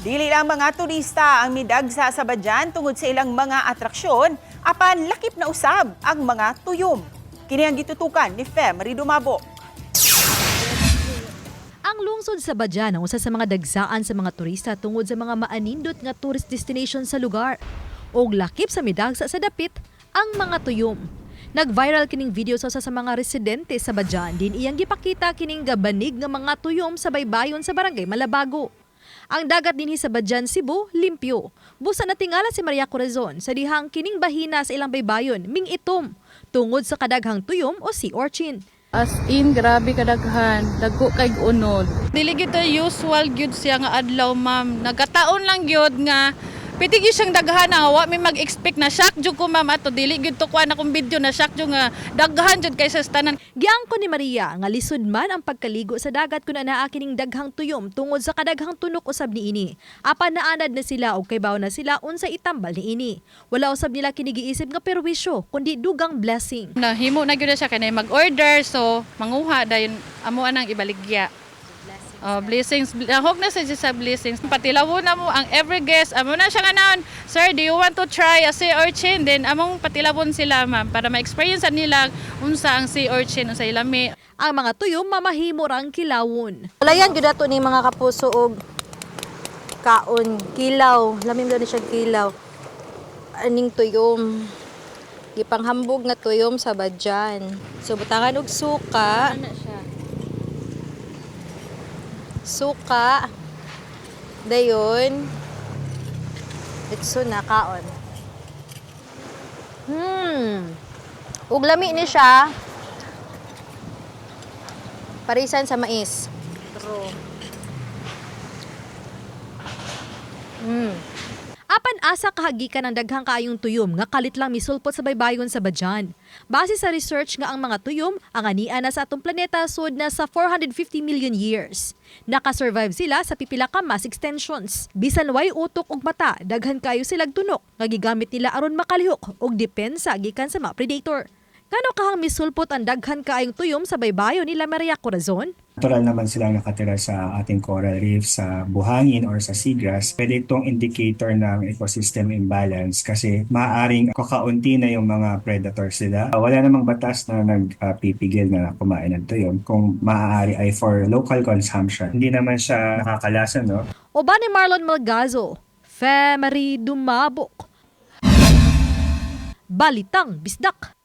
Dili lang mga turista ang midagsa sa Badian tungod sa ilang mga atraksyon, apan lakip na usab ang mga tuyom. Kini ang gitutukan ni Fe Marie Dumabo. Ang lungsod sa Badian ang usa sa mga dagsaan sa mga turista tungod sa mga maanindot nga tourist destination sa lugar. Og lakip sa midagsa sa dapit ang mga tuyom. Nag-viral kining video sa usa sa mga residente sa Badian din iyang gipakita kining gabanig nga mga tuyom sa baybayon sa barangay Malabago. Ang dagat dinhi sa Badian, Cebu, limpyo. Busa natingala si Maria Corazon sa dihang kining bahina sa ilang baybayon ming itom tungod sa kadaghang tuyom o sea urchin. As in, grabe kadaghan. Dagko kay unod. Dili gyud to usual gyud siya nga adlaw, ma'am. Nagkataon lang gyud nga piti gyud siyang daghan na wa mi mag-expect na shock jud ko, ma'am, ato dili gyud to kuan akong video na shock jud nga daghan jud kay sa tanan. Giangko ni Maria nga lisod man ang pagkaligo sa dagat kun anaa kining daghang tuyom tungod sa kadaghang tunok usab niini. Apan naanad na sila og kaybaw na sila unsa itambal niini. Wala usab nila kini giisip nga perwisyo kundi dugang blessing. Nahimo na gyud na siya kay nay mag-order, so manguha dayon amo anang ibaligya. Oh, blessings. Nahog na sa sa blessings. Patilawon na mo ang every guest. Amo na siya nga naon, "Sir, do you want to try a sea urchin?" Then among patilawon sila, ma'am, para ma-experience nila unsa ang sea urchin, unsa ilami. Ang mga tuyom mamahimo ra ang kilawon. Wala yan, gyud ato ni mga kapuso og kaon, kilaw. Lamim daw ni siya kilaw. Aning tuyom. Gipanghambog nga tuyom sa Badian. So butangan og suka. Suka. Dayon. Itso na kaon. Ug lami ni siya. Parisan sa mais. True. Apan asa kahagikan ang daghang kaayong tuyom nga kalit lang misulpot sa baybayon sa Badian? Base sa research nga ang mga tuyom, ang ania na sa atong planeta sud na sa 450 million years. Nakasurvive sila sa pipila ka mass extinctions. Bisan way utok ug mata, daghan kayo silag tunok nga gigamit nila aron makalihok og depensa gikan sa mga predator. Ngano kahang misulpot ang daghan kaayong tuyom sa baybayon nila Maria Corazon? Natural naman silang nakatira sa ating coral reef, sa buhangin or sa seagrass. Pwede itong indicator ng ecosystem imbalance kasi maaaring kakaunti na yung mga predators nila. Wala namang batas na nagpipigil na kumain ng tuyom kung maaari ay for local consumption. Hindi naman siya nakakalason, no? Uban ni Marlon Malgazo, Fe Marie Dumabok. Balitang Bisdak.